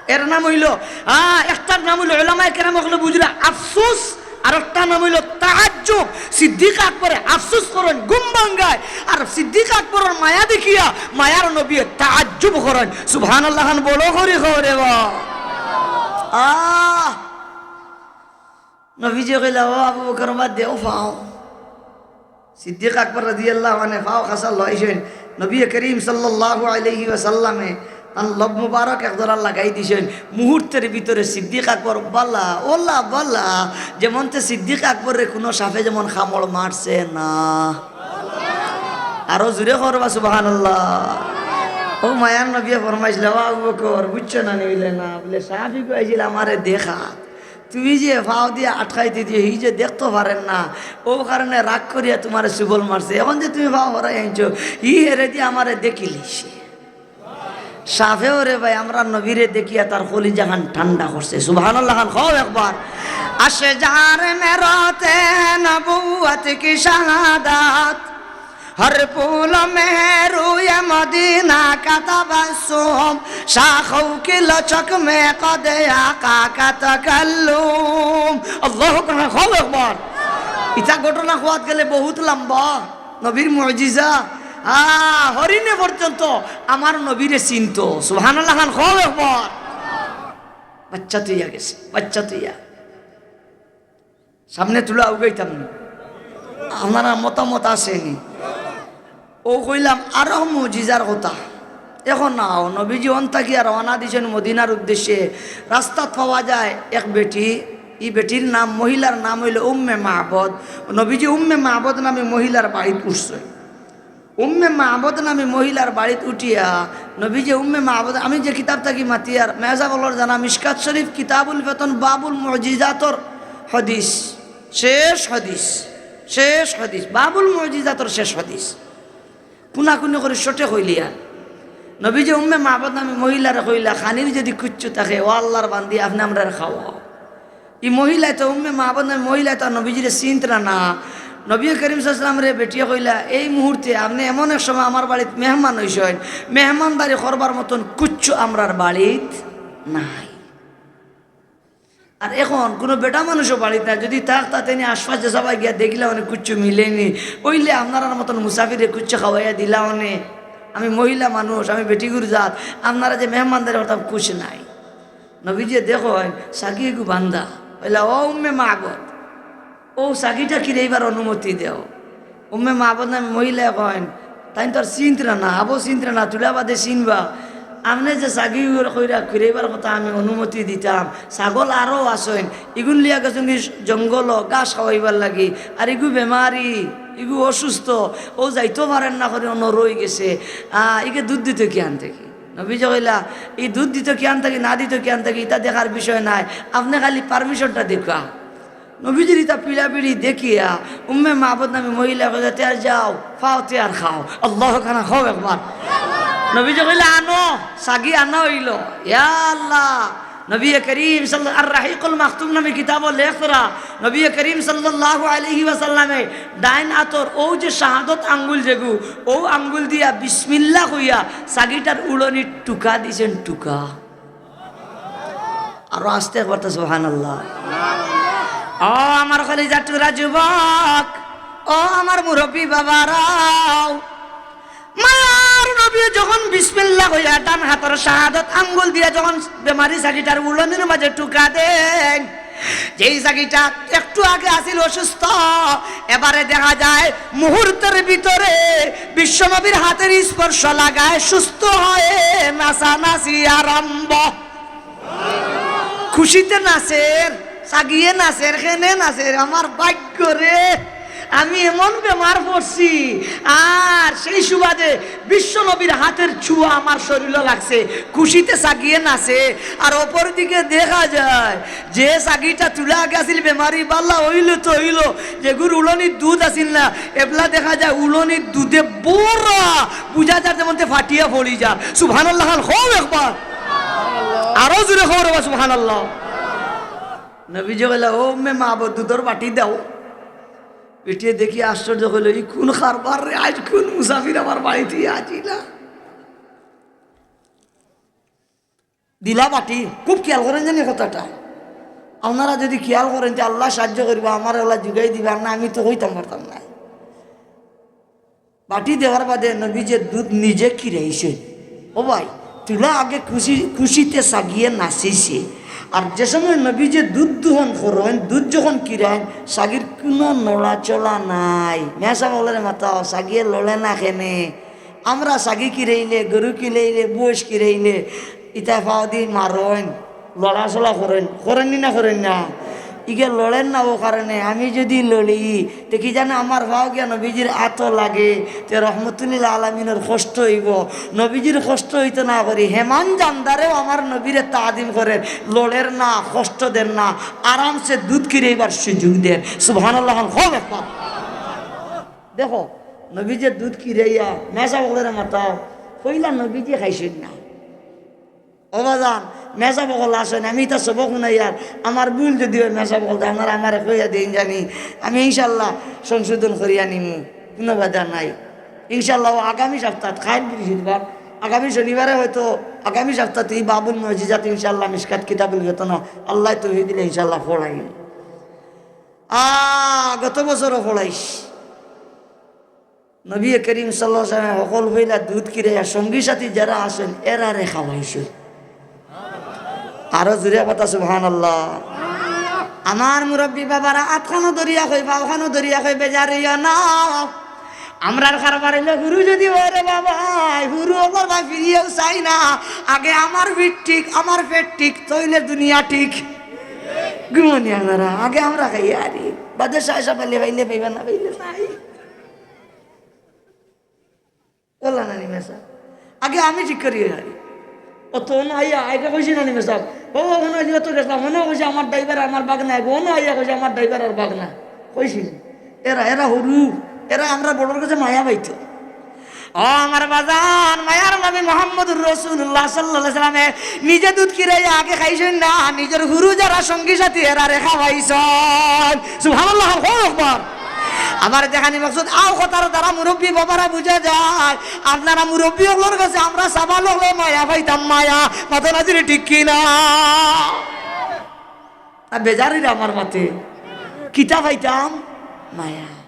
এর নাম অইলো, আ, একটার নাম অইলো, উলামায়ে কেরাম অকলে বুঝরা আফসুস, আর একটা নাম অইলো তাজ্জুব। সিদ্দিক আকবরে আফসুস করইন, ঘুম ভাঙ্গায়, আর সিদ্দিক আকবরর মায়া দেখিয়া মায়ার নবীয়ে তাজ্জুব করইন। সুবহানাল্লাহ খান বড় করি কও রে বা। আহ, নবীজিয়ে কইলা, "ও আবু বকর, বাদ দেও পাও।" সিদ্দিক আকবর রাদিয়াল্লাহু আনহু পাও খাসা লইছইন। নবী করিম সাল্লাল্লাহু আলাইহি ওয়াসাল্লামে তান লব মুবারক এক ধরা লাগাই দিছইন। মুহূর্তের ভিতরে সিদ্দিক আকবর বালা, ওলা বালা, যেমনতে সিদ্দিক আকবররে কুনু সাপে যেমন কামড় মারছে না। আরো জুরে কও রে বা সুবহানাল্লাহ। ও মায়ার নবীয়ে ফরমাইছলা, "ও আবু বকর, বুঝছো না নি?" অইলে, "না।" বলে, "সাহাবী কইছিল আমারে দেখা।" তুমি যে পাও দিয়া আটকাইতে দিয়ে, হি যে দেখতো পারের না, ও কারণে রাগ করিয়া তুমারে চুবল মারছে। এখন যে তুমি পাও হরাই আনছো, হি হেরে দিয়া আমারে দেখিলিছে। সাপেও রে ভাই, আমরার নবীরে দেখিয়া তার কলিজা খান ঠান্ডা করছে। সুবহানাল্লাহ খান, কও একবার। আশজার মে রহতে নবুয়ত কি শাহাদাত, হর ফুল মে রুয়ে মদিনা কা তাবাসসুম, শাখো কি লচক মে কদে আকা কা তাকাল্লুম। আল্লাহু আকবার, কও একবার। ইতা ঘটনা কওয়াত গেলে বহুত লম্বা। নবীর মুজিজা, আ, হরিণে পর্যন্ত আমার নবীরে চিনতো। সুবহানাল্লাহ খান, কও একবার। বাচ্চা থইয়া গেছে, বাচ্চা থইয়া। সামনে তুলা উগাইতাম না। আপনারার মতামত আছে নি? ও কইলাম আরো মুজিজার কথা। এখন নাও, নবীজি অন থাকিয়া রওয়ানা দিছইন মদিনার উদ্দেশ্যে। রাস্তাত পাওয়া যায় এক বেটি, ই বেটির নাম, মহিলার নাম অইলো উম্মে মাবদ। নবীজি উম্মে মাবদ নামে মহিলার বাড়িত উঠছইন। উম্মে মাবদ নামে মহিলার বাড়িত উঠিয়া নবীজি উম্মে মাবদ, আমি যে কিতাব থাকি মাতিয়ার, মেজা বলর জানা মিশকাত শরীফ কিতাবুল ফিতন বাবুল মুজিজাতর হাদিস, শেষ হাদিস, শেষ হাদিস, বাবুল মুজিজাতর শেষ হাদিস। কুনাকুনি করি শর্টে কইলিয়া। নবীজি উম্মে মাবদ নামে মহিলারে কইলা, "খানির যদি কুচ্ছু থাকে, ও আল্লাহর বান্দি, আপনে আমরারে খাওয়াও।" ই মহিলায় তো, উম্মে মাবদ নামে মহিলায় তো নবীজিরে চিনতরা না। নবী করিম সাল্লাল্লাহু আলাইহি ওয়াসাল্লামরে বেটিয়ে কইলা, "এই মুহূর্তে আপনে এমন এক সময় আমার বাড়িত মেহমান অইছইন, মেহমানদারি করবার মতন কুচ্ছু আমরার বাড়িত নাই।" আর এখন কুনু বেটা মানুষও বাড়িত নাই, যদি থাকতা তে নি আশপাশ যে সবাই গিয়া দেখিলা অনে কুচ্ছু মিলেনি, অইলে আপনারার মতন মুসাফিরে কুচ্ছু খাওয়াইয়া দিলা অনে। আমি মহিলা মানুষ, আমি বেটিগুর জাত, আপনারা যে মেহমানদারি করতাম কুছ নাই। নবীজিয়ে দেখইন, ছাগি এগু বান্ধা। কইলা, "ও উম্মে মাবদ, অউ ছাগিটা কিরাইবার অনুমতি দেও।" উম্মে মাবদ নামে মহিলায় কইন, "তাইন তো আর চিনতরা না, আবো চিনতরা না, তুলা বাদে চিনবা। আপনে যে ছাগি কইরা কিরাইবার কথা আমি অনুমতি দিতাম, ছাগল আরো আছইন, ইগুন লইয়া গেছইন কি জঙ্গলো ঘাস খাওয়াইবার লাগি, আর ইগু বেমারি।" ইগু অসুস্থ, অউ যাইতো পারের না করি অনো রইগেছে, আহ, ইগে দুধ দিতো কিয়ান থাকি? নবীজি কইলা, "ই দুধ দিতো কিয়ান থাকি, না দিতো কিয়ান থাকি, ইতা দেখার বিষয় নায়, আপনে খালি permission টা দেউক্কা।" নবীজির ইতা পিড়াপিড়ি দেখিয়া উম্মে মাবুদ নামে মহিলা কইলা, "তে আর যাও, ফাও তে আর খাও।" আল্লাহ খানা খাও একবার। নবীজি কইলা, "আনো, সাগি আনা অইলো।" ইয়া আল্লাহ, নবী করিম সাল্লা-, আর রাহিকুল মাখতুম নামে কিতাবো লেখরা, নবী করিম সাল্লাল্লাহু আলাইহি ওয়াসাল্লামে ডাইন আতর অউ যে শাহাদত আঙ্গুল যেগু, অউ আঙ্গুল দিয়া বিসমিল্লাহ কইয়া সাগিটার উড়নির টুকা দিছেন, টুকা। আরো আস্তে একবার তো সুবহানাল্লাহ। ও আমার কলিজার টুকরা যুবক, ও আমার মুরব্বী বাবারাও, মায়ার নবী যখন বিসমিল্লাহ কইয়া ডান আতর শাহাদত আঙ্গুল দিয়া যখন বেমারি সাগিটার উড়নির মাঝে টুকা দেইন, যেই সাগিটা একটু আগে আছিল অসুস্থ, এবারে দেখা যায় মুহূর্তের ভিতরে বিশ্বনবীর হাতের স্পর্শ লাগায় সুস্থ হয়ে নাচানাচি আরম্ভ। খুশিতে নাচের, সাগিয়ে নাচের, কেনে নাচের, আমার ভাগ্য রে, আমি এমন বেমার পড়ছি, আর সেই সুবাদে বিশ্বনবীর হাতের ছোঁয়া আমার শরীলো লাগছে, খুশিতে সাগিয়ে নাচে। আর অপরদিকে দেখা যায় যে সাগিটা তুলা আগে আছিল বেমারি, বালা অইলো তো অইলো, যেগুর উড়নির দুধ আছিল না, এবলা দেখা যায় উড়নির দুধে ভরা, বুঝা যার যেমন তে ফাটিয়া পড়ি যার। সুবহানাল্লাহ খান কও একবার, আরো জোরে কও রে বা সুবহানাল্লাহ। নবীজি কইলা, "ও উম্মে মাবুদ, দুধর বাটি দেও।" বেটিয়ে দেখি আশ্চর্য কইলো, "ই কুন কারবার রে, আইজ কুন মুসাফির আমার বাড়িত আইলা?" দিলা বাটি, খুব খিয়াল করইন জানি কথাটা। আপনারা যুদি খিয়াল করইন তে আল্লায় সাহায্য করিবা, আমারে আল্লায় জুগাই দিবা, না আমি তো কইতাম পারতাম নায়। বাটি দেওয়ার বাদে নবীজিয়ে দুধ নিজে খিরাইছে। ও ভাই, তুলা আগে খুশি, খুশিতে সাগিয়ে নাচিছে। আর যে সময় নবীজিয়ে দুধ দোহন করইন, দুধ যখন খিরাইন, সাগির কুনু নড়াচড়া নাই। মেসাব অকলরে মাতাও, সাগিয়ে লড়ে না কেনে? আমরা সাগি খিরাইলে, গরু খিরাইলে, বইস খিরাইলে, ইতা ফাও দি মারইন, লড়াচড়া করইন, করইন নি না করইন না? ইগে লড়ের না, অউ কারণে আমি যুদি লড়ি, তে কি জানে আমার ফাও গিয়া নবীজির আতো লাগে, তে রহমতুল্লিল আলামিনর কষ্ট অইবো। নবীজির কষ্ট অইতো না করি, হেমান জানদারেও আমার নবীরে তাজিম করের, লড়ের না, কষ্ট দের না, আরামসে দুধ খিরাইবার সুযোগ দের। সুবহানাল্লাহ খান কও একবার। দেখো, নবীজিয়ে দুধ খিরাইয়া, মেসাব অকলরে মাতাও, কইলা নবীজি খাইছইন না। ও বাজান, মেসাব অকল আছইন, আমি ইতা সবক হুনাইয়ার, আমার ভুল যুদি অয় মেসাব অকল, তে আপনারা আমারে কইয়া দেইন জানি, আমি ইনশাআল্লাহ সংশোধন করিয়া নিমু, কুনু বাধা নাই। ইনশাআল্লাহ অউ আগামী সপ্তাহ, কাইল বৃহস্পতিবার, আগামী শনিবারে হয়তো, আগামী সপ্তাহ ই বাবুল মুজিজাত ইনশাআল্লাহ মিশকাত কিতাবুল ফিতনা, আল্লায় তৌফিক দিলে ইনশাআল্লাহ পড়াইমু। আ, গত বছরও পড়াইছি। নবী করিম সাল্লাল্লাহু আলাইহি ওয়াসাল্লাম হকল অইলা দুধ খিরাইয়া সঙ্গী সাথী যারা আছইন এরারে খাওয়াইছইন। আরো জোরে কথা সুবহানাল্লাহ। আমার মুরব্বী বাবারা আতখানো ধরিয়া কই, পাওখানো ধরিয়া কই, বেজার অইও না। আমরার কারবার অইলো হুরু যুদি অয় রে বাবা, হুরু অকল বা ফিরিয়াও চাই না। আগে আমার পিঠ ঠিক, আমার পেট ঠিক, তইলে দুনিয়া ঠিক। ঘুমনি আপনারা, আগে আমরা খাইয়া আরি, বাদে সাহেব সাহেব পাইলে পাইলে পাইবা না পাইলে নাই। বললা না নি মেসাব? আগে আমি ঠিক করি আরি। অত অনো আইয়া, আগে কইছি না নি মেসাব? ও, অনো আইয়া তো দেখলাম, অনো কইছে আমার ড্রাইভার আমার বাগনা, অনো আইয়া কইছে আমার ড্রাইভার আর বাগনা। কইছি নি? এরা, এরা হুরু, এরা আমরা বড়র গেছে মায়া পাইতো। ও আমার বাজান, মায়ার নবী মুহাম্মদুর রাসূলুল্লাহ সাল্লাল্লাহু আলাইহি ওয়াসাল্লামে নিজে দুধ খিরাইয়া আগে খাইছইন না, নিজর হুরু যারা সঙ্গী সাথী এরারে খাওয়াইছইন। সুবহানাল্লাহ, আল্লাহু আকবার। আমার যেখানে মকসুদ, আও কথার দ্বারা মুরব্বী বাবারা বুঝা যায়, আপনারা মুরব্বী অকলর গেছে আমরা সাবাল অকলে মায়া পাইতাম, মায়া। মাতইন না জি ঠিক কি না? আর বেজার অইরা আমার মাতে। কিতা পাইতাম? মায়া।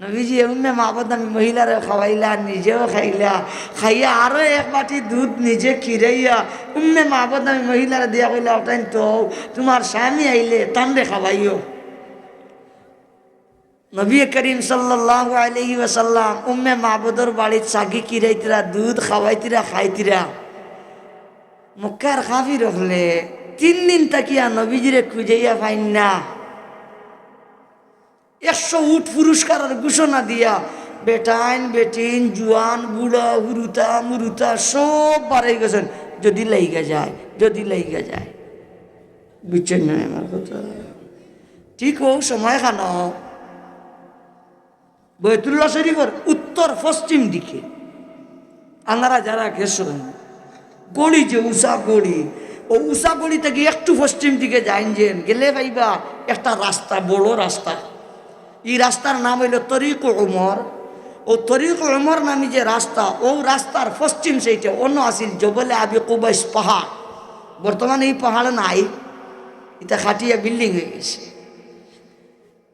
নবীজিয়ে উম্মে মাবুদ নামে মহিলারে খাওয়াইলা, নিজেও খাইলা। খাইয়া আরো এক বাটি দুধ নিজে খিরাইয়া উম্মে মাবুদ নামে মহিলারে দিয়া কইলা, "অটাইন তো, তুমার স্বামী আইলে তানরে খাওয়াইও।" নবী করিম সাল্লাল্লাহু আলাইহি ওয়াসাল্লাম উম্মে মাবুদর বাড়িত সাগি খিরাইতরা, দুধ খাওয়াইতরা, খাইতরা। মক্কার কাফির অকলে তিন দিন থাকিয়া নবীজিরে খুঁজাইয়া পাইন না। একশো উট পুরস্কারর ঘোষণা দিয়া বেটাইন বেটিন, জুয়ান বুড়া, হুরুতা মুরুতা সব বারই গেছইন, যদি লাইগা যায়, যদি লাইগা যায়। বুঝছইন না আমার কথা? ঠিক অউ সময়খানো বায়তুল্লাহ শরীফর উত্তর পশ্চিম দিকে আনারা যারা গেছইন, গড়ি যে উষা গড়ি, অউ উষা গড়ি থাকি একটু পশ্চিম দিকে যাইন যেন, গেলে পাইবা একটা রাস্তা, বড় রাস্তা। ই রাস্তার নাম অইলো তরিক উমর। অউ তরিক উমর নামি যে রাস্তা, অউ রাস্তার পশ্চিম সাইডে অনো আছিল জবলে আবি কুবাইস পাহাড়। বর্তমানে ই পাহাড় নাই, ইটা খাটিয়া বিল্ডিং অইগেছে।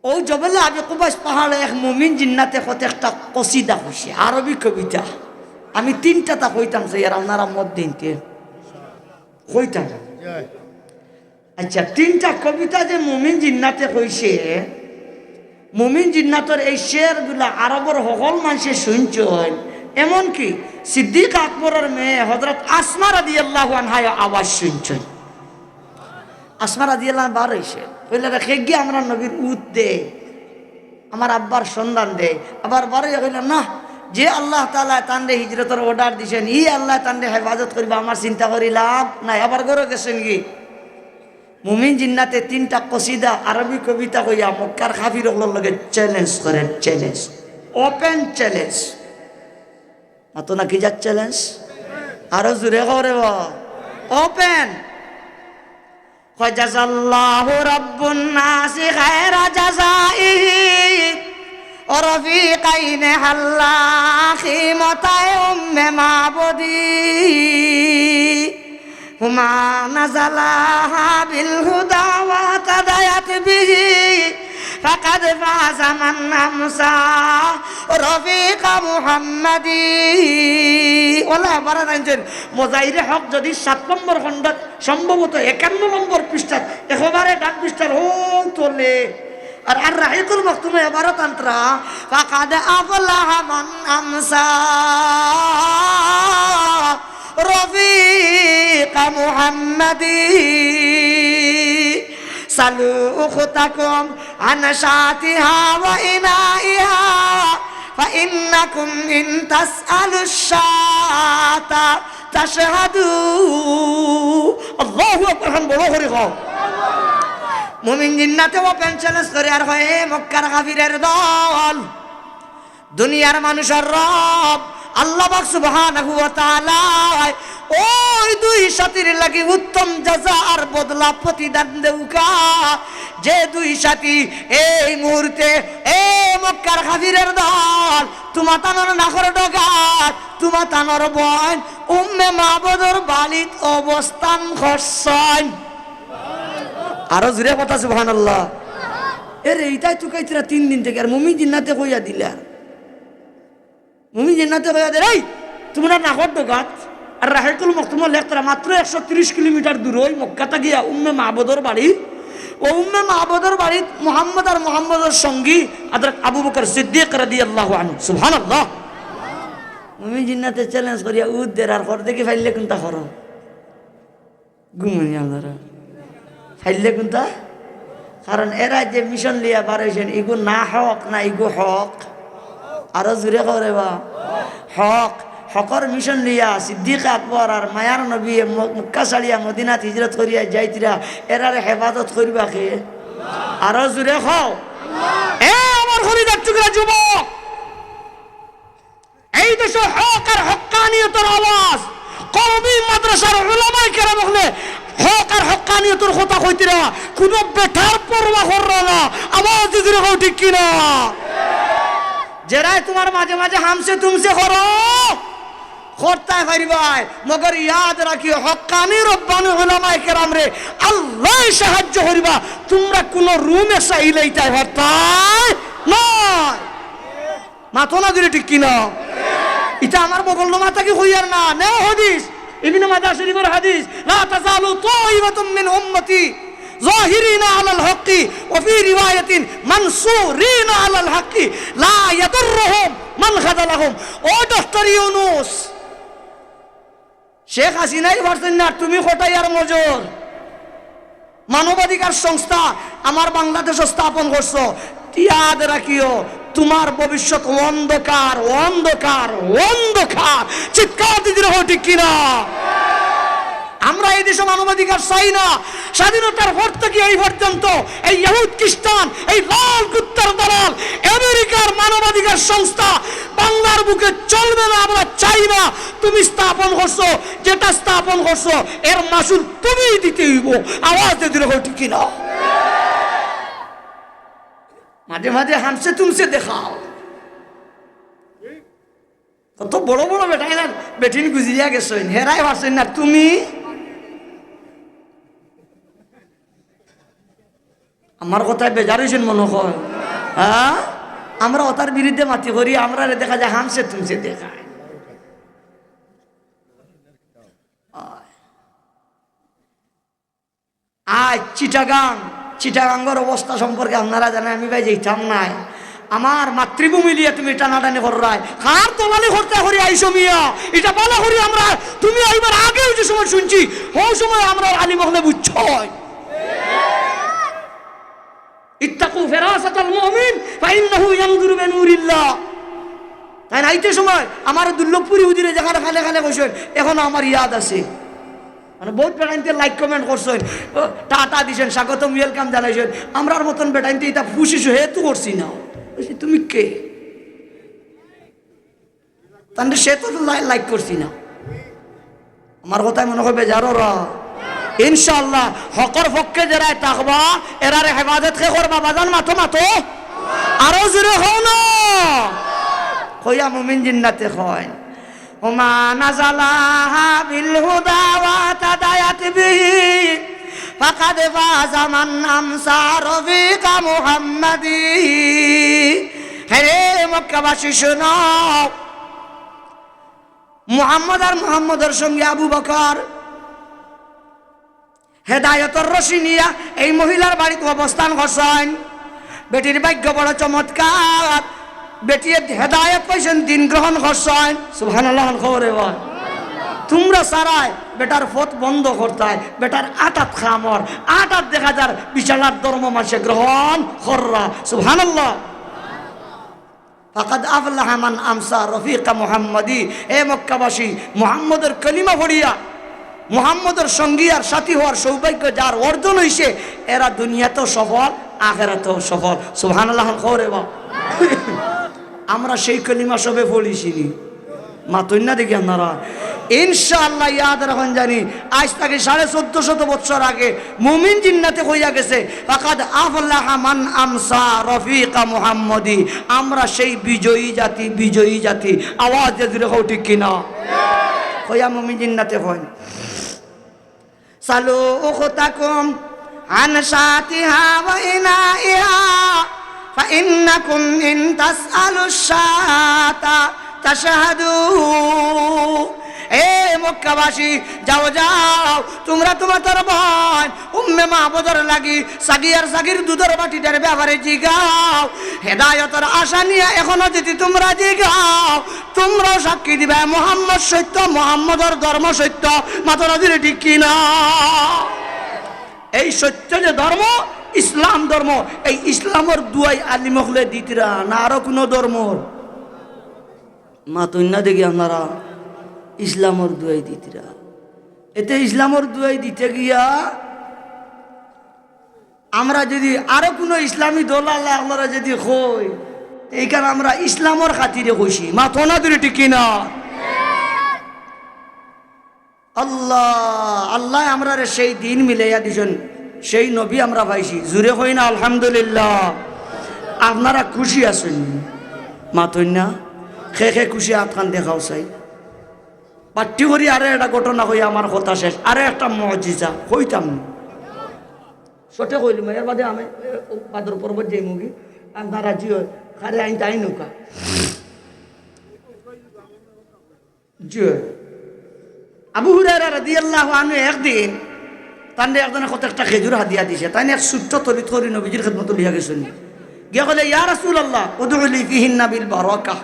অউ জবলে আবি কুবাইস পাহাড়ো এক মুমিন জিন্নাতে কত একটা কসিদা কইছে, আরবি কবিতা। আমি তিনটা তা কইতাম চাই, আর আপনারা মত দিনতে কইতাম। আচ্ছা, তিনটা কবিতা যে মুমিন জিন্নাতে কইছে, মুমিন জিন্নাতর এই শেরগুলা আরবর হকল মানষে শুনছইন, এমনকি সিদ্দিক আকবরর মেয়ে হযরত আসমা রাদিয়াল্লাহু আনহায় আওয়াজ শুনছইন। আসমা রাদিয়াল্লাহু আনহা বার অইছে, কইলা, "রে, কে গিয়া আমরার নবীর উট দে, আমার আব্বার সন্ধান দে।" আবার বার অইয়া কইলা, "না, যে আল্লাহ তাআলায় তানরে হিজরতর অর্ডার দিছইন, ই আল্লায় তানরে হেফাজত করিবা, আমার চিন্তা করি লাভ নাই।" আবার ঘরো গেছইন গি। মুমিন জিন্নাতে তিনটা কসিদা, আরবি কবিতা কইয়া মক্কার কাফির অকলর লগে চ্যালেঞ্জ করের, চ্যালেঞ্জ, ওপেন চ্যালেঞ্জ। মাতো না, কি জাত চ্যালেঞ্জ? আরো জোরে কও রে বা। ওপেন। فجزى الله رب الناس خير جزائه رفيقين حلا خيمتي أم معبدي هما نزلاها بالهدى واهتديت به فقد فاز من أمسى رفيق محمد। ওলা বারা জানছইন, মজাহিরে হক যদি সাত নম্বর খণ্ডত, সম্ভবত একান্ন নম্বর পৃষ্ঠাত, একেবারে ডান পৃষ্ঠার হউ তলে, আর, আর রাহিকুল মখতুমে এবারও তান্ত্রা, فقد أفلح من أمسى رفيق محمد سلوا أختكم عن شاتها وإنائها فإنكم إن تسألوا الشاة تشهدوا। আল্লাহু আকবার খান বড় করি কও। মুমিন জিন্নাতে ওপেন চ্যালেঞ্জ করে আর কয়, "এ মক্কার কাফিরের দল, দুনিয়ার মানুষর রব আল্লাহ পাক সুবহানাহু ওয়া তাআলায় অউ দুই সাথীর লাগি উত্তম জাযা আর বদলা প্রতিদান দেউক্কা, যে দুই সাথী এই মুহূর্তে, এ মক্কার কাফিরের দল, তুমা তানর নাকর ডগাত তুমা তানর বইন উম্মে মাবুদর বাড়িত অবস্থান করছইন।" আরো জোরে কও সুবহানাল্লাহ। এরে, ইতায় তুকাইতরা তিন দিন থাকি, আর মুমিন জিন্নাতে কইয়া দিলা। মুমিন জিন্নাতে কইয়া দের, "এই, তুমরার নাকর ডগাত।" আর রাহিকুল মখতুমো লেখতরা মাত্র একশো তিরিশ কিলোমিটার দূরই মক্কা থাকিয়া উম্মে মাবুদর বাড়ি। অউ উম্মে মাবুদর বাড়িত মুহাম্মদ আর মুহাম্মদর সঙ্গী হযরত আবু বকর সিদ্দিক রাদিয়াল্লাহু আনহু। সুবহানাল্লাহ। মুমিন জিন্নাতে চ্যালেঞ্জ করিয়া উট দের আর কর দেখি পাইলে কুনটা করো। ঘুমানি আপনারা। পাইলে কুনটা? কারণ এরা যে মিশন লইয়া বার অইছইন, ইগু না হক না ইগু হক? আরো জোরে কও রে বা। হক। হকর মিশন লইয়া সিদ্দিক আকবর আর মায়ার নবী ম-, মক্কা ছাড়িয়া মদিনাত হিজরত করিয়া যাইতরা, এরারে হেফাজত করবা কে? আরো জোরে কও। এ আমার কলিজার টুকরা যুবক, এই দেশো হক আর হক্কানিয়তর আওয়াজ, কওমি মাদ্রাসার উলামায়ে কেরাম অকলে হক আর হক্কানিয়তর কথা কইতরা, কুনু বেটার পরোয়া কররা না। আওয়াজ দি জোরে কও, ঠিক কি না? যেরায় তুমার মাঝে মাঝে হামসে তুমসে করো, করতায় পারবায়, মগর ইয়াদ রাখিও, হক্কানি রব্বানি উলামায়ে কেরামরে আল্লায় সাহায্য করবা, তুমরা কুনু রুমে চাইলে ইতায় পারতায় নায়। মাতো না জোরে, ঠিক কি না? ইতা আমার বগল নমা থাকি কইয়ার না, নেও হাদিস, ইবনে মাজাহ শরীফর হাদিস, "لا تزال طائفة من أمتي ظاهرين على الحق وفي رواية منصورين على الحق لا يضرهم من خذلهم।" ও ডক্টর ইউনুস, শেখ হাসিনায় পারছইন না, তুমি কটাইয়ার মজর। মানবাধিকার সংস্থা আমার বাংলাদেশো স্থাপন করছো, ইয়াদ রাখিও, তুমার ভবিষ্যৎ অন্ধকার, অন্ধকার, অন্ধকার। চিৎকার দিয়া জোরে কও, ঠিক কিনা? আমরা এই দেশো মানবাধিকার চাই না। স্বাধীনতার পর থাকি এই পর্যন্ত এই ইহুদ খ্রিস্টান, এই লাল কুত্তার দালাল, আমেরিকার মানবাধিকার সংস্থা বাংলার বুকে চলবে না, আমরা চাই না। তুমি স্থাপন করছো, যেটা স্থাপন করছো, এর মাশুল তুমিই দিতে অইবো। আওয়াজ দিয়া জোরে কও, ঠিক কিনা? মাঝে মাঝে হামসে তুমসে দেখাও। কত বড় বড় বেটা, এরা বেটিন গুজরিয়া গেছইন, হেরাই পারছইন না, তুমি? আমার কথায় বেজার অইছইন মনো কয়, হ্যাঁ? আমরা অতার বিরুদ্ধে মাতি করি, আমরারে দেখা যায় হামসে তুমসে দেখায়। আয়। আজ চিটাগাং, চিটাগাংর অবস্থা সম্পর্কে আপনারা জানেন, আমি ভাই যাইতাম নায়। আমার মাতৃভূমি লইয়া তুমি টানাটানি কররায়, কার দালালি করতায় করি আইছো মিয়া? ইটা ভালা করি আমরা, তুমি আইবার আগেও যে সময় শুনছি, হউ সময় আমরার আলিম অকলে বুঝছইন। ইত্তাকু ফিরাসাতাল মুমিন ফাইন্নাহু ইয়ানজুরু বিনুরিল্লাহ। তাইন আইতে সময় আমারে দুর্লভপুরি হুজুরে যেখানে খানে খানে কইছইন, এখনো আমার ইয়াদ আছে। মানে, বউত বেটাইন্তে like comment করছইন, ও, টাটা দিছইন, স্বাগতম, welcome জানাইছইন। আমরার মতন বেটাইন্তে ইতা ফুসি সুহে তো করছি না। কইছি, "তুমি কে?" তাইন সে তো লাই-, like করছি না। আমার কথায় মনো কয় বেজার অরা। ইনশাআল্লাহ, হকর পক্ষে যেরায় থাকবা, এরারে হেফাজত কে করবা, বাজান মাতো, মাতো। আরো জোরে কও না। কইয়া মুমিন জিন্নাতে কইন, "ওমা নাজালাহা বিল হুদা ওয়া তাদায়াত বিহি, ফাকাদ ফাজা মান আমসা রফিকা মুহাম্মাদি।" হে রে মক্কাবাসী, শুনো, মুহাম্মদ আর মুহাম্মদর সঙ্গী আবু বকর হেদায়তর রশি নিয়া এই মহিলার বাড়িত অবস্থান করছইন। বেটির ভাগ্য বড় চমৎকার, বেটিয়ে হেদায়ত পাইছইন, দিন গ্রহণ করছইন। সুবহানাল্লাহ, কও রে বা। তুমরা ছাড়ায় বেটার পথ বন্ধ করতায়, বেটার আটাত কামড়, আটাত দেখা যার বিশালার ধর্ম মানষে গ্রহণ কররা। সুবহানাল্লাহ। ফাকাদ আফলাহা মান আমসা রফিকা মুহাম্মাদি। এ মক্কাবাসী, মুহাম্মদর কলিমা পড়িয়া, মুহাম্মদর সঙ্গী আর সাথী হওয়ার সৌভাগ্য যার অর্জন অইছে, এরা দুনিয়াতেও সফল, আখেরাতেও সফল। সুবহানাল্লাহ, কও রে বা। আমরা সেই কলিমা সবে পড়িছি নি? মাতইন না দেখি আপনারা। ইনশাআল্লাহ, ইয়াদ রাখইন জানি, আইজ থাকি সাড়ে চৌদ্দ শত বৎসর আগে মুমিন জিন্নাতে কইয়া গেছে, "ফাকাদ আফলাহা মান আমসা রফিকা মুহাম্মদি।" আমরা সেই বিজয়ী জাতি, বিজয়ী জাতি। আওয়াজ দিয়া জোরে কও, ঠিক কিনা? কইয়া মুমিন জিন্নাতে কইন, "সালু উখতাকুম আন শাতিহা ওয়া ইনাইহা, ফাইন্নাকুম ইন তাসআলুশ শাতা তাশহাদু।" এ মক্কাবাসী, যাও, যাও, তুমরা তুমার বইন উম্মে মাহবুদর লাগি সাগি আর সাগির দুধর বাটিটার ব্যাপারে জিগাও। হেদায়তর আশা নিয়া এখনো যদি তুমরা জিগাও, তুমরাও সাক্ষী দিবায় মুহাম্মদ সত্য, মুহাম্মদর ধর্ম সত্য। মাতো না জোরে, ঠিক কিনা? এই সত্য যে ধর্ম, ইসলাম ধর্ম, এই ইসলামর দুয়াই আলিম অকলে দিতরা না আরো কুনু ধর্মর? মাতইন না দেখি আপনারা, ইসলামর দুয়াই দিতরা। এতে ইসলামর দুয়াই দিতে গিয়া আমরা যদি আরো কুনু ইসলামী দল আল্লাহ আপনারা যদি কই, তে ইখান আমরা ইসলামর খাতিরে কইছি। মাতো না জোরে, ঠিক কিনা? আল্লাহ, আল্লায় আমরারে সেই দিন মিলাইয়া দিছইন, সেই নবী আমরা পাইছি। জোরে কইন না আলহামদুলিল্লাহ। আপনারা খুশি আছইন? মাতইন না। কে কে খুশি আতখান দেখাও চাই। পাট্টি করি আরো একটা ঘটনা কই, আমার কথা শেষ। আরো একটা মুজিজা কইতাম না। ছোট কইলিমু, এর বাদে আমি, এ, ও, বাদর পর্বত যাইমুগি। আপনারা জিও, কারে আইন তাই নৌকা। জি। আবু হুরায়রা রাদিয়াল্লাহু আনহু একদিন তানরে একজনে কত একটা খেজুর হাদিয়া দিছে। তাইন এক ছোট্ট তরিত করি নবীজির খেদমতো লইয়া গেছইন। গিয়া কইলে, "ইয়া রাসূলুল্লাহ, উদউ লি ফিহিন্না বিল বারাকাহ।"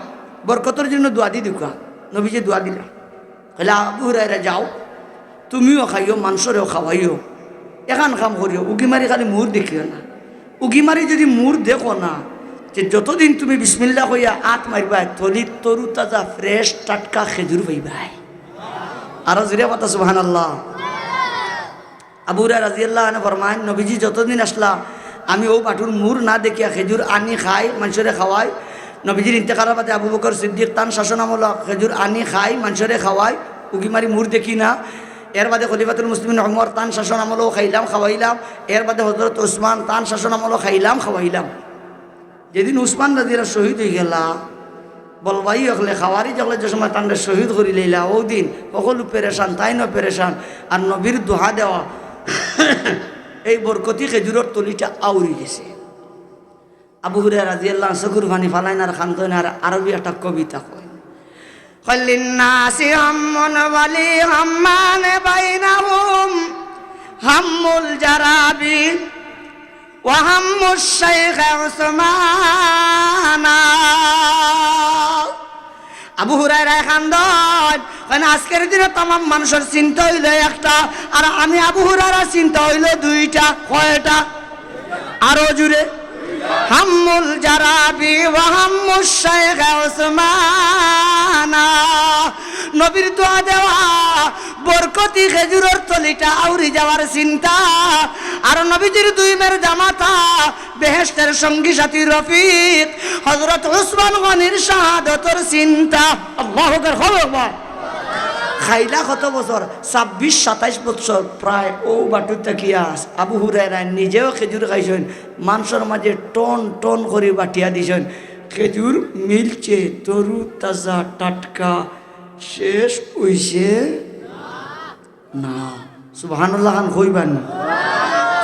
বরকতর জন্য দোয়া দি দিউক্কা। নবীজি দোয়া দিলা। কইলা, "আবু হুরায়রা, যাও, তুমিও খাইও, মানষরেও খাওয়াইও। এখান কাম করিও, উকি মারি খালি মুর দেখিও না। উকি মারি যদি মুর দেখো না, যে যতদিন তুমি বিসমিল্লাহ কইয়া আত মারবায়, তলিত তরু তাজা ফ্রেশ টাটকা খেজুর পাইবায়। আরো জুরে কও সুবহানাল্লাহ। আবু হুরায়রা রাদিয়াল্লাহু আনহু ফরমাইন, নবীজি যতদিন আছলা, আমি অউ বাটুর মুর না দেখিয়া খেজুর আনি খাই, মানষরে খাওয়াই। নবীজির ইন্তেকালর বাদে আবু বকর সিদ্দিক তান শাসন আমলো খেজুর আনি খাই, মানষরে খাওয়াই, উকি মারি মুর দেখি না। এর বাদে খলিফাতুল মুসলিমিন ওমর তান শাসন আমলো খাইলাম, খাওয়াইলাম। এর বাদে হযরত উসমান তান শাসন আমলো খাইলাম, খাওয়াইলাম। যেদিন উসমান রাদিয়াল্লাহু শহীদ অইগেলা, বলবাই অকলে, খাওয়ারিজ অকলে যে সময় তানরে শহীদ করিলাইলা, অউ দিন হকলউ পেরেশান, তাইনও পেরেশান। আর নবীর দোয়া দেওয়া, এই বরকতি খেজুরর তলিটা আউরি গেছে। আবু হুরায়রা রাদিয়াল্লাহু আনহু চকুর পানি ফালাইন আর কান্দইন আর আরবি একটা কবিতা কইন। قل للناس هم ولي همان بينهم هم الجرابي وهم الشيخ عثمان। আবু হুরায়রায় কান্দইন, কইন আজকের দিনে তামাম মানষর চিন্তা অইলো একটা, আর আমি আবু হুরায়রার চিন্তা অইলো দুইটা। কয়টা? আরো জুরে। هم الجرابي وهم الشيخ عثمان। নবীর দোয়া দেওয়া বরকতি খেজুরর তলিটা আউরি যাওয়ার চিন্তা, আর নবীজির দুই মেয়ের জামাতা বেহেশতের সঙ্গী সাথী রফিক হযরত উসমান গনির শাহাদতর চিন্তা। আল্লাহু আকবার, আল্লাহু আকবার। খাইলা কত বছর? ছাব্বিশ সাতাইশ বছর প্রায় অউ বাটুত থাকিয়া আবু হুরায়রায় নিজেও খেজুর খাইছইন, মানষর মাঝে টন টন করি বাটিয়া দিছইন। খেজুর মিলছে তরু তাজা টাটকা, শেষ অইছে না। সুবহানাল্লাহ খান কইবা নি?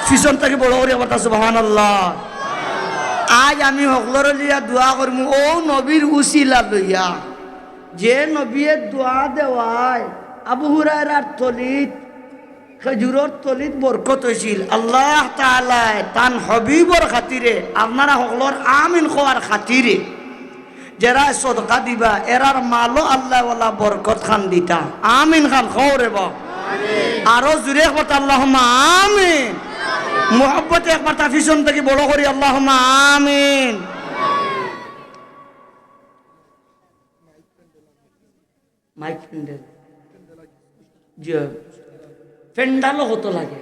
পিছন থাকি বড় করি আবার সুবহানাল্লাহ। আইজ আমি হকলর লিয়া দোয়া করমু, অউ নবীর উসিলা লইয়া, যে নবীয়ে দোয়া দেওয়ায় আবু হুরায়রার তলিত, খেজুরর তলিত বরকত অইছিল। আল্লাহ তাআলায় তান হাবিবর খাতিরে, আপনারা হকলর আমিন কওয়ার খাতিরে, যেরা সদকা দিবা, এরার মালো আল্লায় ওলা বরকত খান দিতা। আমিন খান কও রে বা। আরো জুরে একবার আল্লাহুম্মা আমিন। মুহাব্বতে একবার তা পিছন থাকি বড় করি আল্লাহুম্মা আমিন। মাইক প্যান্ডেল। জি, প্যান্ডেলও কত লাগে।